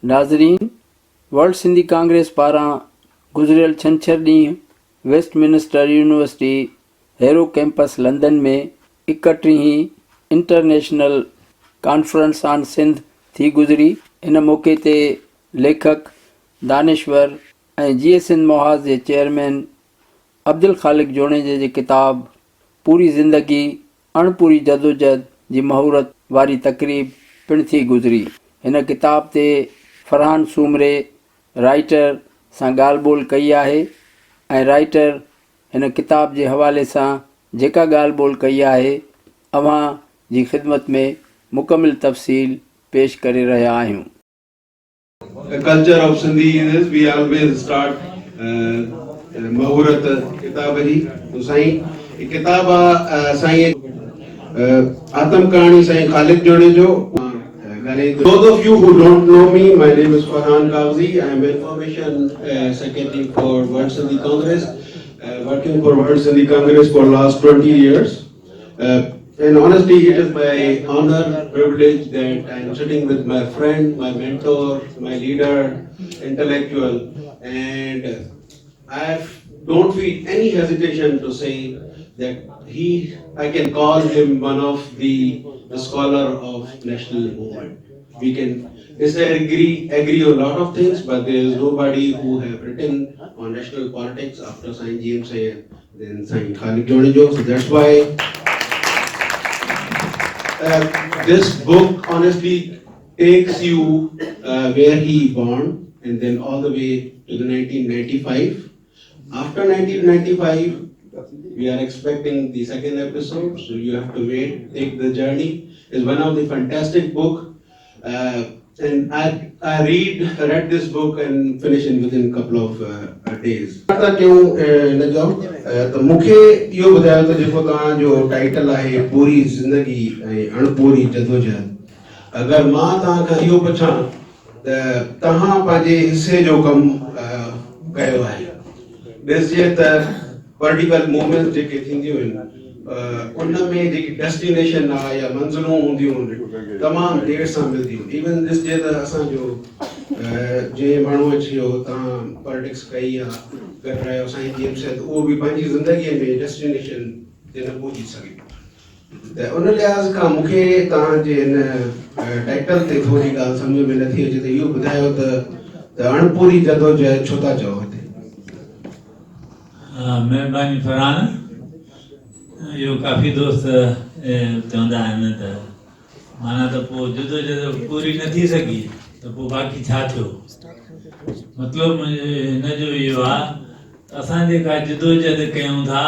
ناظرين world Sindhi Congress پاران گذريل ڇنڇر ڏينهن Westminster University Harrow campus London ۾ ايڪٽيهين international conference on Sindh ٿي گذري. ان موقعي تي ليکڪ، دانشور ۽ جيئي سنڌ محاذ جي چيئرمين عبدالخالق جوڻيجي جي ڪتاب پوري زندگي اڻپوري جدوجهد جي مهورت واري تقريب پڻ ٿي گذري. هن ڪتاب تي فرحان سومري رائيٽر سان ڳالهه ٻولهه ڪئي آهي ۽ رائيٽر هن ڪتاب جي حوالي سان جيڪا ڳالهه ٻولهه ڪئي آهي اوهان جي خدمت ۾ مڪمل تفصيل پيش ڪري رهيا آهيون. The culture of Sindhi is we always start مهورت ڪتاب جي تو سائين هي ڪتاب آ سائين آتم ڪهاڻي سائين خالد جوڻيجو ڳالهائيندو Those of you who don't know me, my name is Farhan Kagzi. I am Information Secretary for World Sindhi Congress, working for World Sindhi Congress for last 20 years. And honestly, it is my honor, privilege that I am sitting with my friend, my mentor, my leader, intellectual, and I don't feel any hesitation to say that he, I can call him one of the scholar of national movement. We can disagree, agree on a lot of things, but there is nobody who have written on national politics after Saint James Sayed than Saint Khalid Jonejo. So that's why this book honestly takes you where he born and then all the way to the 1995. After 1995, we are expecting the second episode, so you have to wait, take the journey. It's one of the fantastic book. And I read this book and finish in within couple of days. ٿا ڪيون هن جو ته مون کي اهو ٻڌايو ته جيڪو توهان جو ٽائيٽل آهي پوري زندگي ۽ اڻپوري جدوجهد اگر مان توهان کان اهو پڇان ته توهان پنهنجي حصي جو ڪم ڪيو آهي ڏسجي ته پوليٽيڪل موومينٽس جيڪي ٿينديون آهن ان ۾ جيڪي ڊيسٽينيشن آ يا منزلون هونديون آهن تمام دير سان ملديون ايون ڏسجي ته اسان جو جنهن ماڻهو اچي تان پوليٽڪس ڪئي آ گڏ رهيو سائين جي ايم سيد اهو به پنهنجي زندگي ۾ ڊيسٽينيشن تي نه پهچي سگهيو ته ان لحاظ کان مون کي توهان جي هن ٽائيٽل تي ٿوري ڳالهه سمجهه ۾ نٿي اچي ته اهو ٻڌايو ته اڻپوري جدوجهد ڇو ٿا چئو هتي؟ مهرباني فرحان اهو ڪافي دوست چوندا آهن ته معنيٰ ته پوء جدوجهد پوري نه ٿي سگهي ته پوء باقي ڇا ٿيو مطلب هن جو اهو آهي ته اسان جيڪا جدوجهد ڪيون ٿا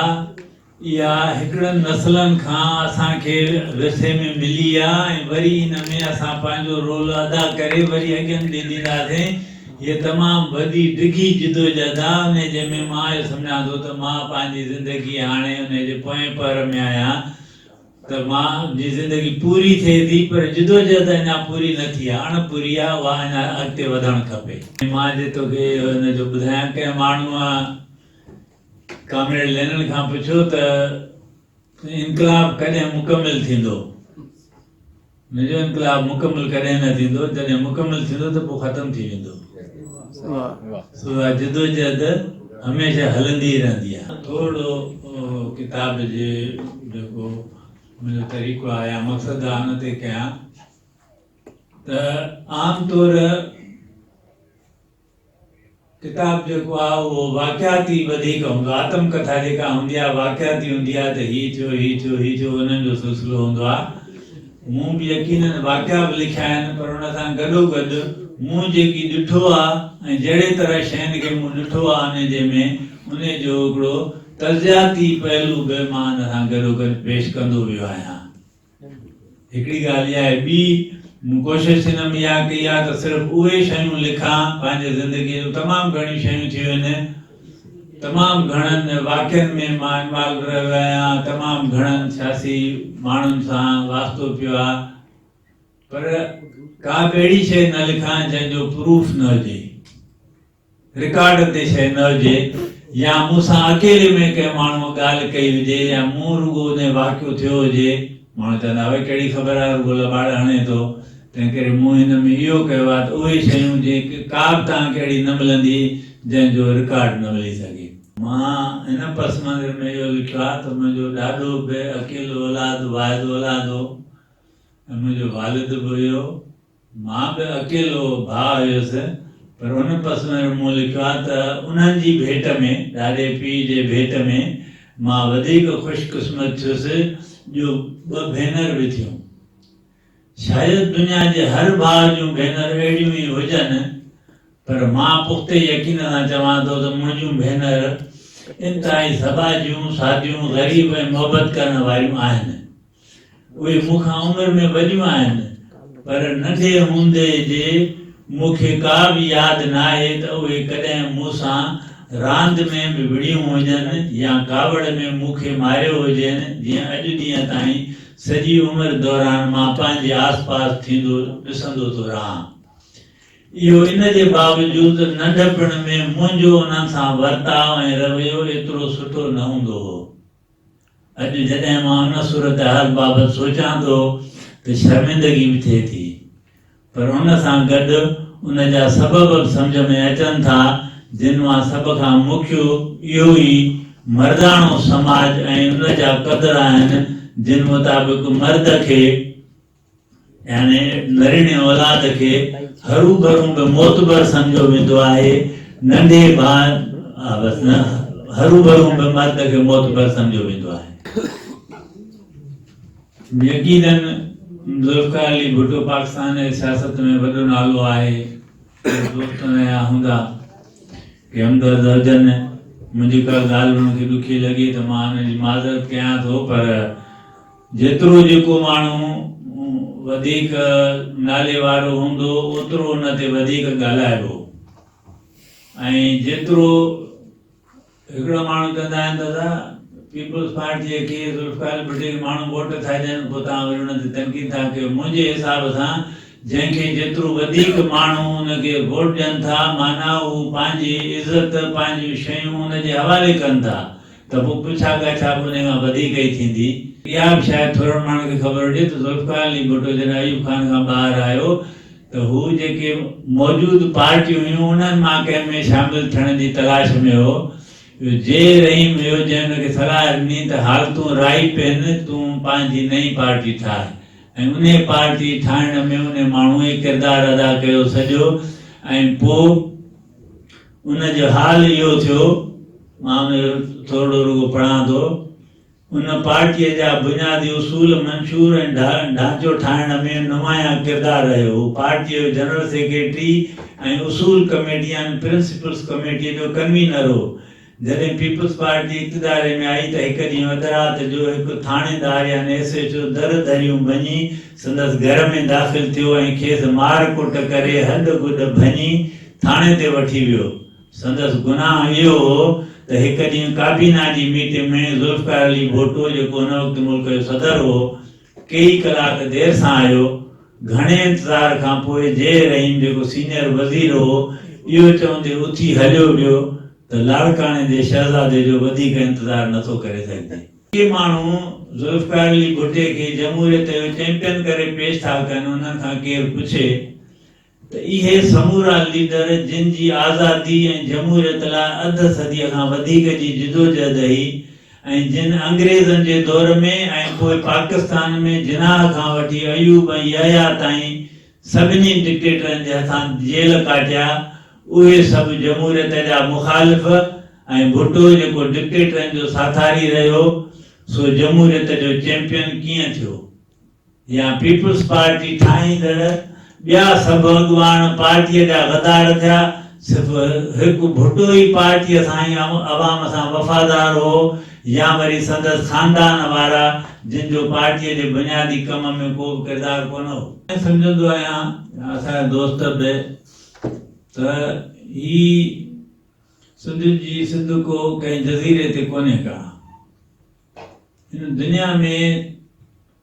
اها هڪڙن نسلن کان اسان کي ورثي ۾ ملي آ ۽ وري ان ۾ اسان پنهنجو رول ادا ڪري وري اڳين ڏي ڏينداسين. هيء تمام وڏي ڊگهي جدوجهد آ انهي جي ۾ مان اهو سمجهان ٿو ته مان پنهنجي زندگي هاڻي انهي جي پوئين پهر ۾ آهيان ته مان جي زندگي پوري ٿئي ٿي پر جدوجهد اڃا پوري نه ٿي آ اڻ پوري آ اها اڃا اڳتي وڌڻ کپي. مان جي توکي ان جو ٻڌايان ڪنهن ماڻهوء ڪامريڊ لينن کان پڇيو ته انقلاب ڪڏهن مڪمل ٿيندو؟ منهنجو انقلاب مڪمل ڪڏهن نه ٿيندو، جڏهن مڪمل ٿيندو ته پوء ختم ٿي ويندو. سو اها جدوجهد هميشه هلندي ئي رهندي آهي. ٿورڙو ڪتاب جي جيڪو منهنجو طريقو آهي يا مقصد آهي ان تي ڪيان ته عام طور ڪتاب جيڪو آهي اهو واقعاتي وڌيڪ هوندو آهي. آتم ڪٿا جيڪا هوندي آهي واقعاتي هوندي آهي ته هي ٿيو هي ٿيو هي ٿيو انهن جو سلسلو هوندو آهي. مون به يقينن واقعا به لکيا آهن پر ان سان گڏوگڏ مون جيڪي ڏٺو آهي ۽ جهڙي طرح شين کي مون ڏٺو آهي انهي جي ۾ انهي جو هڪڙو تجزياتي پهلو به مان ان سان گڏوگڏ پيش ڪندو ويو آهيان. هڪڙي ڳالهه اها آهي، ٻي مون ڪوشش ان ۾ اها ڪئي آهي ته صرف اهي شيون لکان، پنهنجي زندگيء جون تمام گهڻيون شيون ٿيون آهن، تمام گهڻن واقعن ۾ مان انوالو رهيو آهيان، تمام گهڻن سياسي ماڻهن سان واسطو پيو آهي، پر ڪا به اهڙي شيء نه لکان جنهن جو پروف نه هجي. رڪارڊ تي شيء نه هجي يا مون سان اڪيلي ۾ ڪنهن ماڻهوء ڳالهه ڪئي هجي يا مون رڳو انهي واقعو ٿيو هجي، ماڻهو چوندا اهي ڪهڙي خبر آهي رڳو لٻاڙ هڻي ٿو تنهنڪري مون هن ۾ اهو ڪيو آهي ته اهي شيون جيڪي ڪا به توهان کي اهڙي نه ملندي جنهن جو رڪارڊ نه ملي سگهي. مان هن پس منظر ۾ اهو لکيو آهي ته منهنجو ڏاڏو به اڪيلو اولاد واحد اولاد هو ۽ منهنجو والد به هيو. مان به اڪيلو ڀاء هيس پر ان پس منظر ۾ مون لکيو آهي ته انهن جي ڀيٽ ۾، ڏاڏي پيء جي ڀيٽ ۾، مان وڌيڪ خوش قسمت ٿيس جو ٻه ڀينر به ٿيون. شايد دنيا جي هر ڀاء جون ڀينر اهڙيون ئي هجن، پر مان پختي يقين سان چوان ٿو ته منهنجون ڀينر انتهائي سٻاجهيون، ساديون، غريب ۽ محبت ڪرڻ واريون آهن. اهي مون کان عمر ۾ وڏيون آهن، پر ننڍي هوندي جي مون کي ڪا به ياد ناهي ته اهي ڪڏهن مون سان راند ۾ به وڙهيون هجن يا ڪاوڙ ۾ مون کي ماريو هجين، جيئن اڄ ڏينهن تائين سڄي عمر دوران مان پنهنجي آس پاس ٿيندو ڏسندو ٿو رهان. اهو ان جي باوجود ته ننڍپڻ ۾ منهنجو انهن سان ورتاء ۽ رويو ايترو سٺو نه هوندو هو. اڄ جڏهن مان ان صورتحال بابت سوچان ٿو ته شرمندگي به ٿئي ٿي. پر ان سان گڏ ان جا سبب به سمجهه ۾ اچن ٿا، جن مان سڀ کان مکيو اهو ئي مرداڻو سماج ۽ ان جا قدر آهن، جن مطابق مرد کي يعني نريني اولاد کي هروڀرون به معتبر سمجهيو ويندو آهي، ننڍي ڀاء بس نه هروڀرون به مرد کي معتبر سمجهيو ويندو آهي. يقينن ذوالفقار علي ڀٽو پاڪستان جي سياست ۾ وڏو نالو آهي دوست ان جا هوندا ڪي همدرد هجن منهنجي ڪا ڳالهه انهن کي ڏکي لڳي ته مان ان جي معذرت ڪيان ٿو پر جيترو جيڪو ماڻهو وڌيڪ نالي وارو هوندو اوترو ان تي وڌيڪ ڳالهائبو ۽ جيترو هڪڙا ماڻهو چوندا آهن ته دادا پيپلز پارٽيء کي ذوالفقار علي ڀٽي کي ماڻهو ووٽ ٿا ڏين پوء توهان وري انهن تي تنقيد ٿا ڪيو منهنجي حساب سان جنهن کي جيترو وڌيڪ ماڻهو ان کي ووٽ ڏين ٿا معنيٰ هو پنهنجي عزت پنهنجون شيون ان جي حوالي ڪن ٿا ته پوء پڇا ڳاڇا به ان کان وڌيڪ ئي ٿيندي. اها به شايد ٿورن ماڻهن کي خبر هجي ته ذوالفقار علي ڀٽو جڏهن ايوب خان کان ٻاهر آيو ته هو جيڪي موجود پارٽيون هيون انهن مان ڪنهن ۾ شامل ٿيڻ جي تلاش ۾ هو. اهو جي رحيم هيو جنهن هن کي صلاح ڏني ته حالتون رائي پين تون پنهنجي نئين پارٽي ٺاهه ۽ انهي پارٽي ٺاهڻ ۾ انهي ماڻهو ئي ڪردار ادا ڪيو سڄو ۽ پوء ان جو حال اهو ٿيو مان ان جو ٿورڙو رڳو پڙهان ٿو. ان پارٽيء جا بنيادي اصول، منشور ۽ ڍانچو ٺاهڻ ۾ نمايان ڪردار رهيو. هو پارٽيء جو جنرل سيڪريٽري ۽ اصول ڪميٽي يعني پرنسپلز ڪميٽيء جو ڪنوينر هو. جڏهن پيپلز پارٽي اقتدار ۾ آئي ته هڪ ڏينهن اڌ رات جو هڪ ٿاڻيدار يعني ايس ايڇ او در دريون ڀڃي سندس گهر ۾ داخل ٿيو ۽ کيس مار ڪٽ ڪري هڏ گڏ ڀڃي ٿاڻي تي وٺي ويو. سندس گناهه اهو هو ته هڪ ڏينهن ڪابينا جي ميٽنگ ۾ ذوالفقار علي ڀٽو جيڪو ان وقت ملڪ جو صدر هو، ڪيئي ڪلاڪ دير سان آيو. گهڻي انتظار کان پوء جي رحيم جيڪو سينئر وزير هو، اهو چوندي اٿي هليو ويو ته لاڙڪاڻي جي شهزادي جو وڌيڪ انتظار نٿو ڪري سگهجي. ڪي ماڻهو ذوالفقار علي ڀٽي کي جمهوريت جو چيمپيئن ڪري پيش ٿا ڪن، انهن کان ڪير پڇي ته اهي سمورا ليڊر جن جي آزادي ۽ جمهوريت لاء اڌ صديء کان وڌيڪ جي جدوجهد هئي ۽ جن انگريزن جي دور ۾ ۽ پوء پاڪستان ۾ جناح کان وٺي ايوب ۽ يحيٰ تائين سڀني ڊڪٽيٽرن جي هٿان جيل ڪاٽيا اهي سڀ جمهوريت جا مخالف ۽ ڀٽو جيڪو ڊڪٽيٽرن جو ساٿاري رهيو سو جمهوريت جو چيمپيئن ڪيئن ٿيو؟ يا پيپلز پارٽي ٺاهيندڙ ٻيا سڀ اڳواڻ پارٽيء جا غدار ٿيا، صرف هڪ ڀٽو ئي پارٽيء سان ۽ عوام سان وفادار هو يا وري سندس خاندان وارا جن جو پارٽيء جي بنيادي ڪم ۾ ڪو به ڪردار ڪونه هو. ائين سمجهندو آهيان اسان جا دوست به ته هي سنڌ جي سنڌ ڪو ڪنهن جزيري تي ڪونهي ڪا. هن دنيا ۾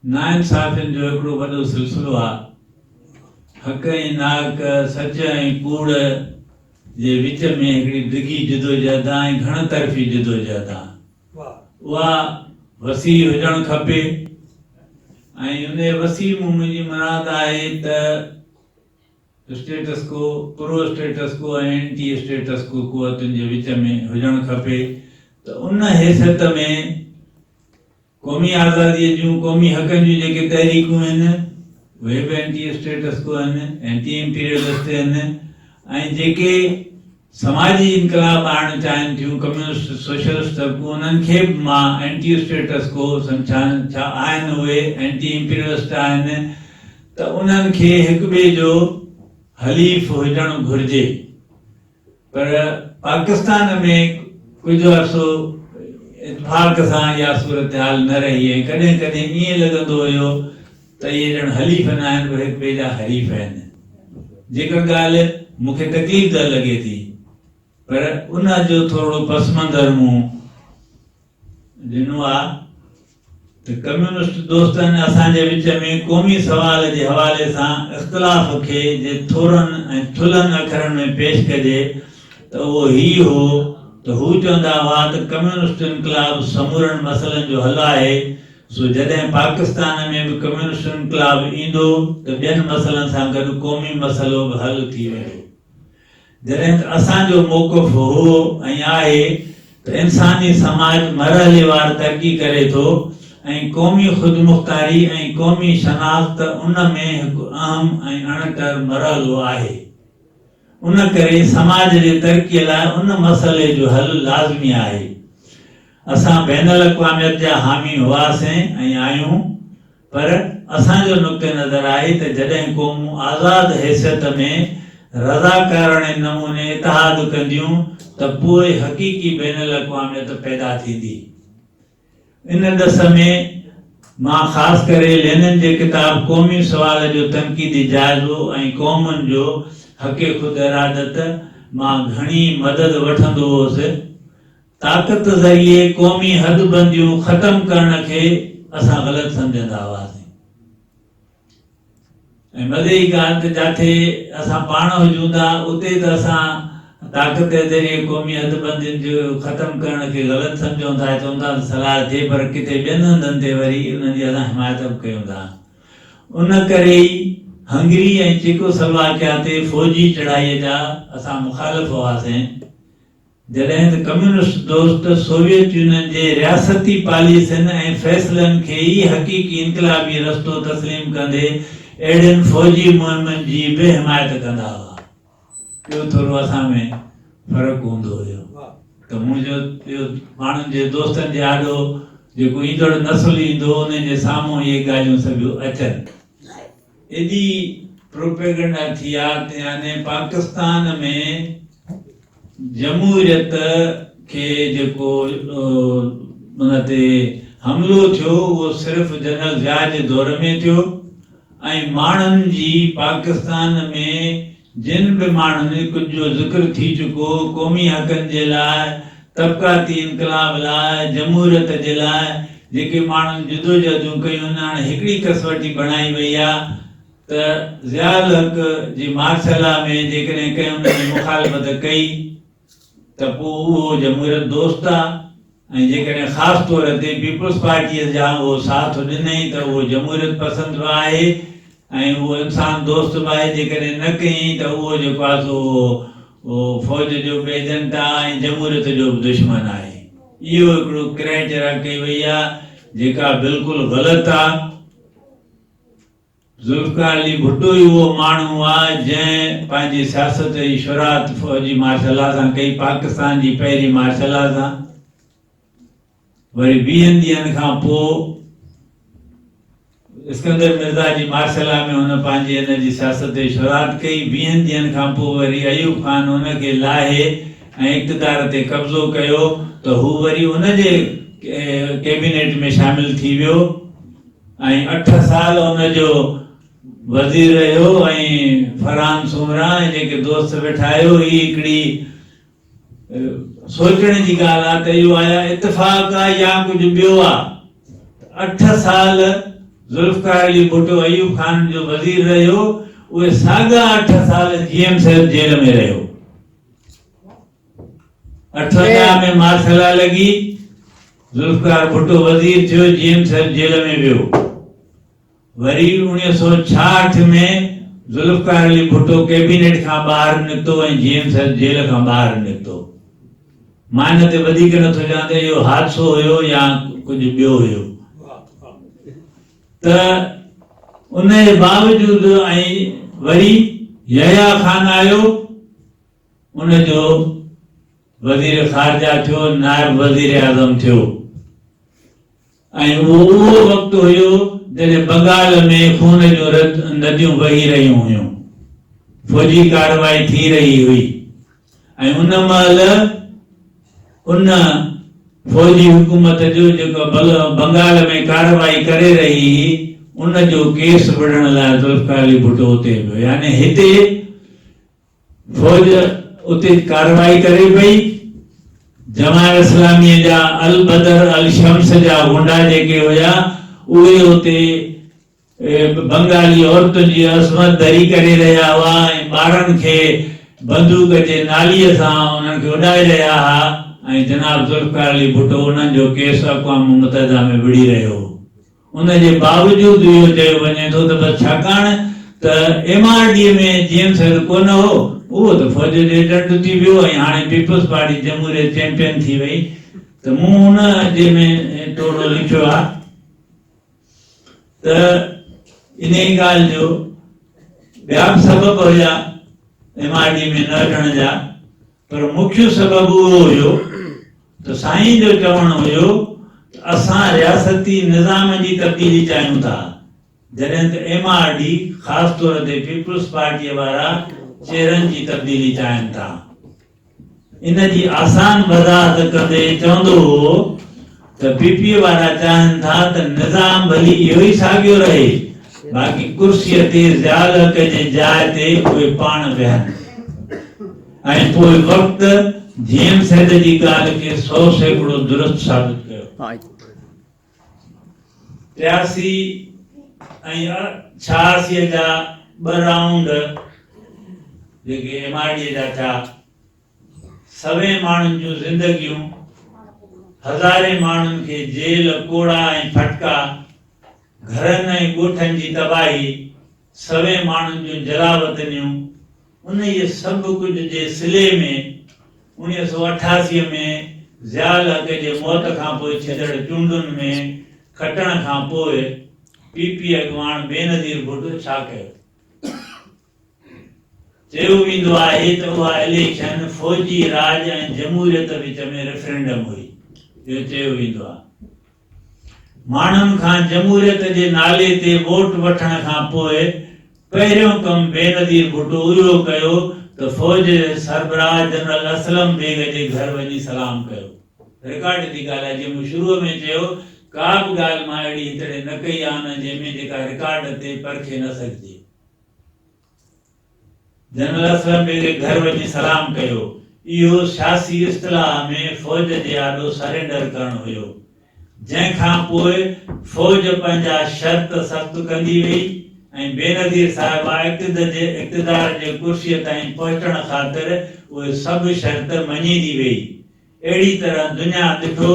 ناانصافين جو هڪڙو وڏو سلسلو آ. حق ۽ ناحق، سچ ۽ ڪوڙ جي وچ ۾ هڪڙي ڊگهي جدوجهد آ ۽ گهڻ طرفي جدوجهد آ. اها وسيع هجڻ کپي ۽ ان جي وسيع مون منهنجي مراد آهي ته اسٽيٽس ڪو، پرو اسٽيٽس ڪو ۽ اينٽي اسٽيٽس ڪو قوتن جي وچ ۾ هجڻ کپي ته ان حيثيت ۾ قومي آزاديء جون قومي حقن جون جيڪي تحريڪون آهن اهي به اينٽي اسٽيٽس ڪو آهن، اينٽي امپيريلسٽ آهن ۽ جيڪي سماجي انقلاب آڻڻ چاهين ٿيون ڪميونسٽ سوشلسٽ طبقو انهن کي به مان اينٽي اسٽيٽس ڪو سمجهان ڇا آهن اهي اينٽي امپيريلسٽ آهن ته انهن کي هڪ ٻئي جو حليف هجڻ گهرجي پر پاڪستان ۾ ڪجهه عرصو اتفاق سان اها صورتحال نه رهي ۽ ڪڏهن ڪڏهن ائين لڳندو هيو ته اهي ڄڻ حليف نه آهن پر هڪ ٻئي جا حريف آهن. جيڪا ڳالهه مون کي تڪليف ده لڳي ٿي پر ان جو ٿورڙو پس منظر مون ڏنو آ ته ڪميونسٽ دوستن اسان جي وچ ۾ قومي سوال جي حوالي سان اختلاف کي جي ٿورن ۽ ٿلهن اکرن ۾ پيش ڪجي ته اهو هي هو ته هو چوندا هئا ته ڪميونسٽ انقلاب سمورن مسئلن جو حل آهي سو جڏهن پاڪستان ۾ به ڪميونسٽ انقلاب ايندو ته ٻين مسئلن سان گڏ قومي مسئلو به حل ٿي ويندو. جڏهن ته اسان جو موقف هو ۽ آهي ته انساني سماج مرحليوار ترقي ڪري ٿو ۽ قومي خودمختاري ۽ قومي شناخت ان ۾ هڪ اهم ۽ اڻٽر مرحلو آهي. ان ڪري سماج جي ترقي لاء ان مسئلي جو حل لازمي آهي. اسان بين الاقواميت جا حامي هئاسين ۽ آهيون پر اسان جو نقطه نظر آهي ته جڏهن قومون آزاد حيثيت ۾ رضاڪاراڻي نموني اتحاد ڪنديون ته پوء حقيقي بين الاقواميت پيدا ٿيندي. ان ڏس ۾ مان خاص ڪري لينن جي ڪتاب قومي سوال جو تنقيدي جائزو ۽ قومن جو حق خود ارادت مان گهڻي مدد وٺندو هوس. طاقت ذريعي قومي حدبنديون ختم ڪرڻ کي اسان غلط سمجهندا هئاسين. ۽ مزي جي ڳالهه ته جاٿي اسان پاڻ هجون ٿا اتي ته اسان طاقت جي ذريعي قومي حدبندين جو ختم ڪرڻ کي غلط سمجهون ٿا ۽ چئون ٿا ته صلاح ٿئي پر ڪٿي ٻين هنڌن تي وري انهن جي اسان حمايت به ڪيون ٿا. ان ڪري ئي هنگري ۽ چيڪوسلواڪيا تي فوجي چڙهائي جا اسان مخالف هئاسين. جڏهن ته ڪميونسٽ دوست سوويت يونين جي رياستي پاليسين ۽ فيصلن کي ئي حقيقي انقلابي رستو تسليم ڪندي اهڙين فوجي مهمن جي به حمايت ڪندا هئا. اهو ٿورو اسان ۾ فرق هوندو هيو ته منهنجو اهو ماڻهن جي دوستن جي آڏو جيڪو ايندڙ نسل ايندو انهن جي سامهون اهي ڳالهيون سڀ اچن. ايڏي پروپيگنڊا ٿي آ ته يعني پاڪستان ۾ جمهوريت کي جيڪو ان تي حملو ٿيو اهو صرف جنرل ضياء جي دور ۾ ٿيو ۽ ماڻهن جي پاڪستان ۾ جن به ماڻهن ڪجهه جو ذڪر ٿي چڪو قومي حقن جي لاء طبقاتي انقلاب لاء جمهوريت جي لاء جيڪي ماڻهن جدوجهدون ڪيون هاڻي هڪڙي ڪسوٽي بڻائي وئي آ ته ضياء الحق جي مارشلا ۾ جيڪڏهن ڪنهن ان جي مخالفت ڪئي ته پوء اهو جمهوريت دوست آ ۽ جيڪڏهن خاص طور تي پيپلز پارٽيء جا اهو ساٿ ڏنئي ته اهو جمهوريت پسند به آهي ۽ اهو انسان دوست به آهي جيڪڏهن نه ڪيائين ته اهو جيڪو آهي سو اهو فوج جو به ايجنٽ آهي ۽ جمهوريت جو به دشمن آهي. اهو هڪڙو ڪرائيٽيريا ڪئي وئي آهي جيڪا بلڪل غلط آهي. ذوالفقار علي ڀٽو ئي اهو ماڻهو آ جنهن پنهنجي سياست جي شروعات فوجي مارشل لا سان ڪئي، پاڪستان جي پهرين مارشل لا سان. وري ويهن ڏينهن کان پوء اسڪندر مرزا جي مارشل لا ۾ هن پنهنجي ان جي سياست جي شروعات ڪئي. ويهن ڏينهن کان پوء وري ايوب خان هن کي لاهي ۽ اقتدار تي قبضو ڪيو ته هو وري ان جي ڪيبينيٽ ۾ شامل ٿي ويو. ۽ اٺ سال ان جو وزير رهيو ۽ فرحان سومرا ۽ جيڪي دوست ويٺا آهيو هي هڪڙي سوچڻ جي ڳالهه آ ته اهو آيا اتفاق آ يا ڪجهه ٻيو آ ته اٺ سال ذوالفقار علي ڀٽو ايوب خان جو وزير رهيو اهي ساڳا اٺ سال جي ايم سيد جيل ۾ رهيو. 58 ۾ مارشلا لڳي، ذوالفقار ڀٽو وزير ٿيو، جي ايم سيد جيل ۾ ويو. وري 1966 ۾ ذوالفقار علي ڀٽو ڪيبينيٽ کان ٻاهر نڪتو ۽ جي ايم سيد جيل کان ٻاهر نڪتو. مان ان تي وڌيڪ نٿو چوان ته اهو حادثو هيو يا ڪجهه ٻيو هيو ته ان جي باوجود ۽ وري يحيٰ خان آيو ان جو وزير خارجه ٿيو نائب وزير اعظم ٿيو ۽ اهو اهو وقت هيو جڏهن بنگال ۾ خون جون نديون وهي رهيون هيون، فوجي ڪارروائي ٿي رهي هئي ۽ ان مهل ان فوجي حڪومت جو جيڪا بنگال ۾ ڪارروائي ڪري رهي هئي ان جو ڪيس وڙهڻ لاء ذوالفقار علي ڀٽو اتي ويو يعني هتي فوج اتي ڪارروائي ڪري پئي. جماعت اسلاميء جا البدر الشمس جا غنڊا جيڪي هيا، اهي اتي بنگالي عورتن جي عصمت دري ڪري رهيا هئا ۽ ٻارن کي بندوق جي ناليء سان انهن کي اڏائي رهيا ها ۽ جناب ذوالفقار علي ڀٽو انهن جو ڪيس اقوام متحده ۾ وڙهي رهيو هو. ان جي باوجود اهو چيو وڃي ٿو ته بس ڇاڪاڻ ته M R D ۾ G M Syed ڪونه هو، اهو ته فوج جو ايجنٽ ٿي ويو ۽ هاڻي پيپلز پارٽي جمهوريت چيمپيئن ٿي وئي ته مون ان جي ۾ ٿورو لکيو آهي ته انهي ڳالهه جو ٻيا به سبب هيا ايم آر ڊي ۾ نه اچڻ جا پر مکيه سبب اهو هيو ته سائين جو چوڻ هيو ته اسان رياستي نظام جي تبديلي چاهيون ٿا جڏهن ته ايم آر ڊي خاص طور تي پيپلز پارٽيء وارا چهرن جي تبديلي چاهين ٿا. ان جي آسان وضاحت ڪندي چوندو هو ته پي پي وارا چاهين ٿا ته نظام ڀلي اهو ئي ساڳيو رهي باقي ڪرسيء تي ضياء الحق جي جاء تي اهي پاڻ ويهن. ۽ پوء وقت جي ايم سيد جي ڳالهه کي 100% درست ثابت ڪيو. 83 ۽ 86 جا ٻه رائونڊ جيڪي ايم آر ڊي جا ٿيا، سوين ماڻهن جون زندگيون، هزارين ماڻهن کي جيل، ڪوڙا ۽ ڦٽڪا، گهرن ۽ ڳوٺن جي تباهي، سوين ماڻهن جون جلاوطنيون، انهيء سڀ ڪجهه جي صلي ۾ 1988 ۾ ضياء الحق جي موت کان پوء ٿيندڙ چونڊن ۾ کٽڻ کان پوء پي پي اڳواڻ بينظير ڀٽو ڇا ڪيو؟ چيو ويندو آهي ته اها اليڪشن فوجي راڄ ۽ جمهوريت وچ ۾ ريفرنڊم هئي. اهو چيو ويندو آهي. ماڻهن کان جمهوريت جي نالي تي ووٽ وٺڻ کان پوء پهريون ڪم بينظير ڀٽو اهو ڪيو ته فوج جي سربراهه جنرل اسلم بيگ جي گهر وڃي سلام ڪيو. رڪارڊ جي ڳالهه آهي جيئن مون شروع ۾ چيو ڪا به ڳالهه مان اهڙي هتڙي نه ڪئي آهي نه جنهن ۾ جيڪا رڪارڊ تي پرکي نه سگهجي. جنرل اسلم بيگ جي گهر وڃي سلام ڪيو. اهو سياسي اصطلاح ۾ فوج جي آڏو سرينڊر ڪرڻ هيو. جنهن کان پوء فوج پنهنجا شرط سخت ڪندي وئي ۽ بينظير صاحبه اقتدار جي ڪرسيء تائين پهچڻ خاطر اهي سڀ شرط مڃيندي وئي. اهڙي طرح دنيا ڏٺو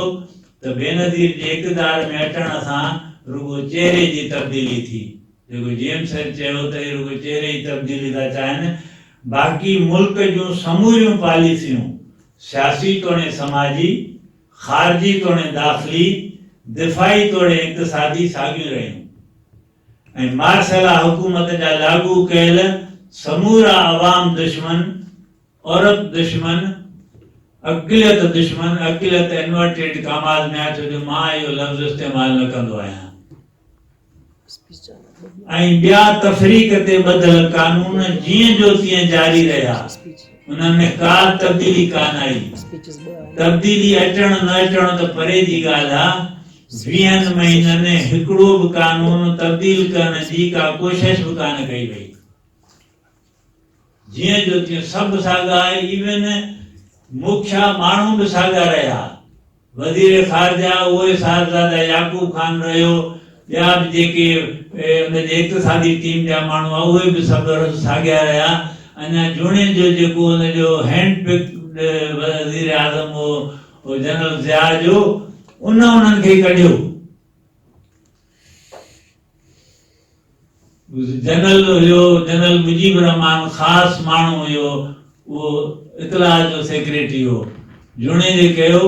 ته بينظير جي اقتدار ۾ اچڻ سان رڳو چهري جي تبديلي ٿي. جيڪو جي ايم سيد چيو ته اهي رڳو چهري جي تبديلي ٿا چاهين، باقي ملڪ جون سموريون پاليسيون سياسي توڻي سماجي، خارجي توڻي داخلي، دفاعي توڙي اقتصادي ساڳيون رهيون ۽ مارشلا حڪومت جا لاڳو ڪيل سمورا عوام دشمن، عورت دشمن، اقليت دشمن، اقليت انورٽيڊ ڪاماز ۾ آهي ڇو جو مان اهو لفظ استعمال نه ڪندو آهيان. ۽ ٻيا تفريق تي ٻڌل قانون جيئن جو تيئن جاري رهيا، انهن ۾ ڪا تبديلي ڪانه آئي. تبديلي اچڻ نه اچڻ ته پري جي ڳالهه آ، ويهن مهينن هڪڙو به قانون تبديل ڪرڻ جي ڪا ڪوشش به ڪانه ڪئي وئي. جيئن جو تيئن سڀ ساڳا ايون مکيا ماڻهو به ساڳا رهيا. وزير خارجه اهوئي صاحبزاده يعقوب خان رهيو، ٻيا به جيڪي ان جي اقتصادي ٽيم جا ماڻهو هئا اهي به سڀ ساڳيا رهيا. اڃا جوڻيجو جيڪو ان جو هينڊ پڪ وزير اعظم هو جنرل ضياء جو ان انهن کي ڪڍيو. جنرل هيو، جنرل مجيب الرحمان خاص ماڻهو هيو، اهو اطلاعات جو سيڪريٽري هو. جوڻيجي ڪيو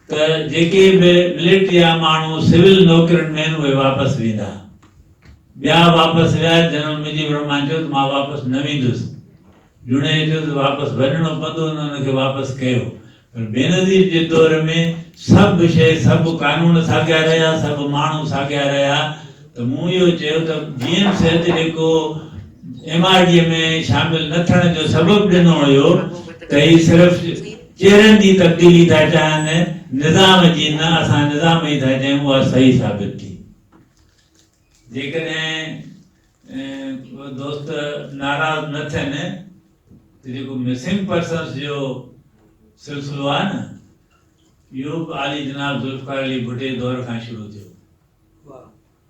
ته جيڪي به ملٽري جا ماڻهو سول نوڪرين ۾ آهن اهي واپس ويندا. ٻيا واپس ويا، جنرل مجيب الرحمان چيو ته مان واپس نه ويندس. جوڻيجي چيو ته واپس وڃڻو پوندو، هن ان کي واپس ڪيو. پر بينظير جي دور ۾ سڀ شيء، سڀ قانون ساڳيا رهيا، سڀ ماڻهو ساڳيا رهيا ته مون اهو چيو ته جي ايم سيد جيڪو ايم آر ڊي ۾ شامل نه ٿيڻ جو سبب ڏنو هيو ته هي صرف چهرن جي تبديلي ٿا چاهن، نظام جي نه، اسان نظام جي ٿا چاهيون، اها صحيح ثابت ٿي. جيڪڏهن دوست ناراض نه ٿين ته جيڪو مسنگ پرسنس جو سلسلو آهي نه اهو به عالي جناب ذوالفقار علي ڀٽي جي دور کان شروع ٿيو.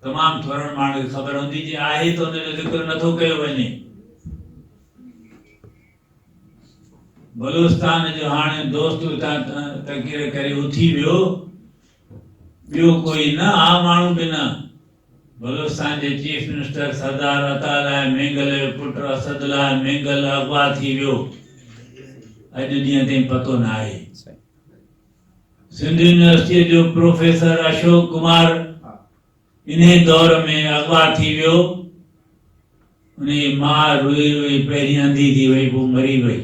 تمام ٿورن ماڻهن کي خبر هوندي، جي آهي ته ان جو ذڪر نٿو ڪيو وڃي. بلوچستان جو هاڻي دوست اتان تقرير ڪري اٿي ويو، ٻيو ڪوئي نه، عام ماڻهو به نه، بلوچستان جي چيف منسٽر سردار عطاء الله مينگل جو پٽ اسد الله مينگل اغوا ٿي ويو، اڄ ڏينهن تائين پتو ناهي. سنڌ يونيورسٽيء جو پروفيسر اشوڪ ڪمار انهي دور ۾ اغوا ٿي ويو، انهي جي ماء روئي روئي پهرين انڌي ٿي وئي پوء مري وئي.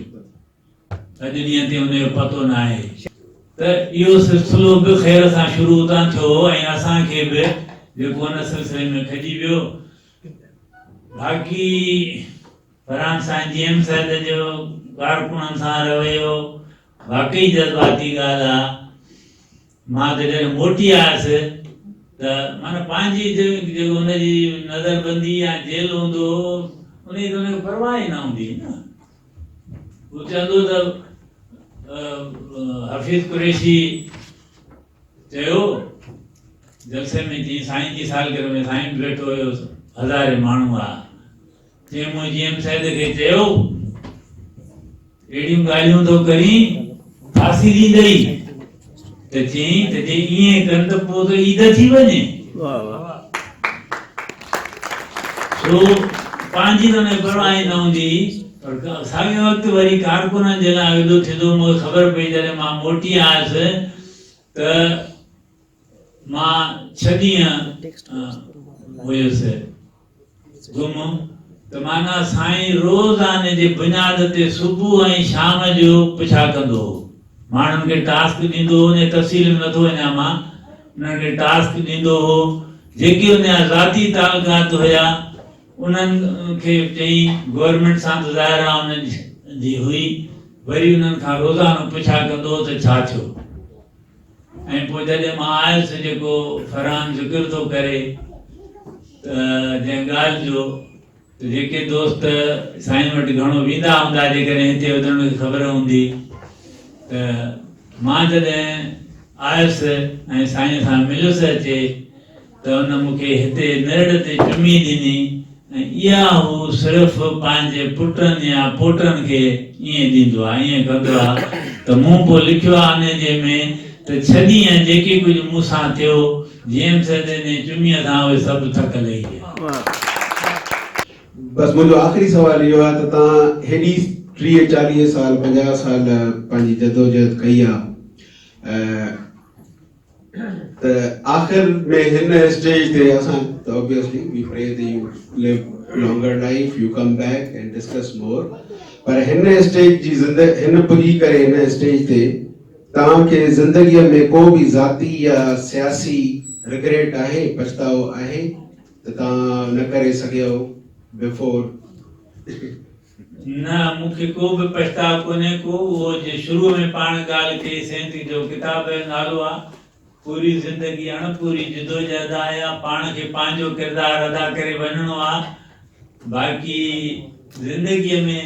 اڄ ڏينهن تائين ان جو پتو ناهي ته اهو سلسلو به خير سان شروع اتان ٿيو هو ۽ اسان کي به جيڪو ان سلسلي ۾ کڄي ويو. باقي فرحان سائين جي ايم سيد جو ڪارڪنن سان رويو واقعي جذباتي ڳالهه آ. مان ته جڏهن موٽي آيس ته معنيٰ پنهنجي جيڪو هن جي نظربندي يا جيل هوندو هو ان جي ته هن کي پرواهه ئي نه هوندي هئي نه. هو چوندو ته حفيظ قريشي چيو جلسي ۾ چيائين سائين جي سالگرهه ۾ سائين به ويٺو هيو هزارين ماڻهو هئا چيائين مون جي ايم سيد کي چيو اهڙيون ڳالهيون ٿو ڪرين ڦاسي ڏيندئي ته چيائين ته جي ائين ڪن ته پوء ته عيد ٿي وڃي. سو پنهنجي ته ان کي پرواهه ئي نه هوندي هئي پر ساڳئي وقت وري ڪارڪنن جي لاء ايڏو ٿيندو مون کي خبر پئي جڏهن مان موٽي آيس ته مان ڇهه ڏينهن هيس گم ته معنيٰ سائين روزاني جي بنياد تي صبح ۽ شام جو پڇا ڪندو هو. ماڻهن کي ٽاسڪ ڏيندو هو، ان جي تفصيل ۾ نٿو وڃان مان، انهن کي ٽاسڪ ڏيندو هو، جيڪي ان جا ذاتي تعلقات هيا انهن کي چئي گورنمينٽ سان ته ظاهر آهي انهن جي هئي، وري انهن کان روزانو پڇا ڪندو هو ته ڇا ٿيو. ۽ پوء جڏهن مان آيس جيڪو فرحان ذڪر ٿو ڪري ته جنهن ڳالهه جو ته جيڪي دوست سائين وٽ گهڻو ويندا هوندا جيڪڏهن هتي هجن انهن کي خبر هوندي ته مان جڏهن آيس ۽ سائين سان مليس اچي ته ان مون کي هتي نرڙ تي چمي ڏني ۽ اها هو صرف پنهنجي پٽن يا پوٽن کي ائين ڏيندو آهي، ائين ڪندو آهي ته مون پوء لکيو آهي انهي جي ۾ ته ڇهه ڏينهن جيڪي ڪجهه مون سان ٿيو، جي ايم سيد انهي چميء سان اهي سڀ ٿڪ لهي ويا. بس منهنجو آخري سوال اهو آهي ته توهان هيڏي 30 40 سال 50 سال پنهنجي جدوجهد ڪئي آهي ته آخر ۾ هن اسٽيج تي اسان ته obviously we pray ته you live longer life you come back and discuss more پر هن اسٽيج جي زندگي هن پڄي ڪري هن اسٽيج تي توهان کي زندگي ۾ ڪو به ذاتي يا سياسي رگريٽ آهي پڇتاء آهي ته توهان نه ڪري سگهيو بفور؟ نه مون کي ڪو به پڇتاء ڪونهي ڪو اهو جي شروع ۾ پاڻ ڳالهه ڪئي سين ته جو ڪتاب جو نالو آ پوري زندگي اڻ پوري جدوجهد آ يا پاڻ کي پنهنجو ڪردار ادا ڪري وڃڻو آ باقي زندگي ۾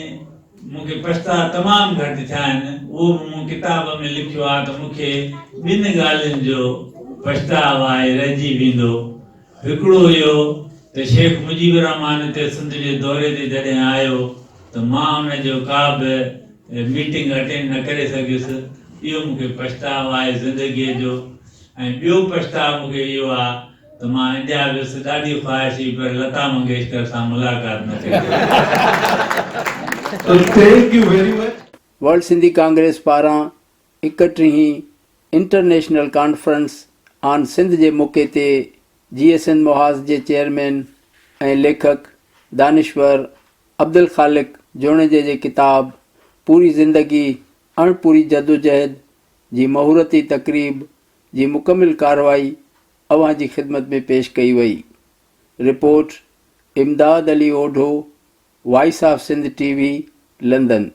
مون کي پڇتاء تمام گهٽ ٿيا آهن اهو به مون ڪتاب ۾ لکيو آ ته مون کي ٻن ڳالهين جو پڇتاء آهي رهجي ويندو هڪڙو اهو ته شيخ مجيب الرحمان هتي سنڌ جي دوري تي جڏهن آيو ته مان ان جو ڪا به ميٽنگ اٽينڊ نه ڪري سگهيس، اهو مون کي پڇتاء آهي زندگيء جو ۽ ٻيو پڇتاء مون کي اهو آهي ته. ته مان انڊيا ويس ڏاڍي خواهش هئي پر لتا منگيشڪر سان ملاقات نه ٿي. So thank you very much. World Sindhi Congress پاران ايڪٽيهين انٽرنيشنل ڪانفرنس آن سنڌ جي موقعي تي جيئي سنڌ محاذ جي چيئرمين ۽ ليکڪ دانشور عبدالخالق جوڻيجي جي ڪتاب پوري زندگي اڻپوري جدوجهد جي مهورتي تقريب جي مڪمل ڪارروائي اوهان جي خدمت ۾ پيش ڪئي وئي. Report, Imdad Ali Odho, voice of Sindh T V, London.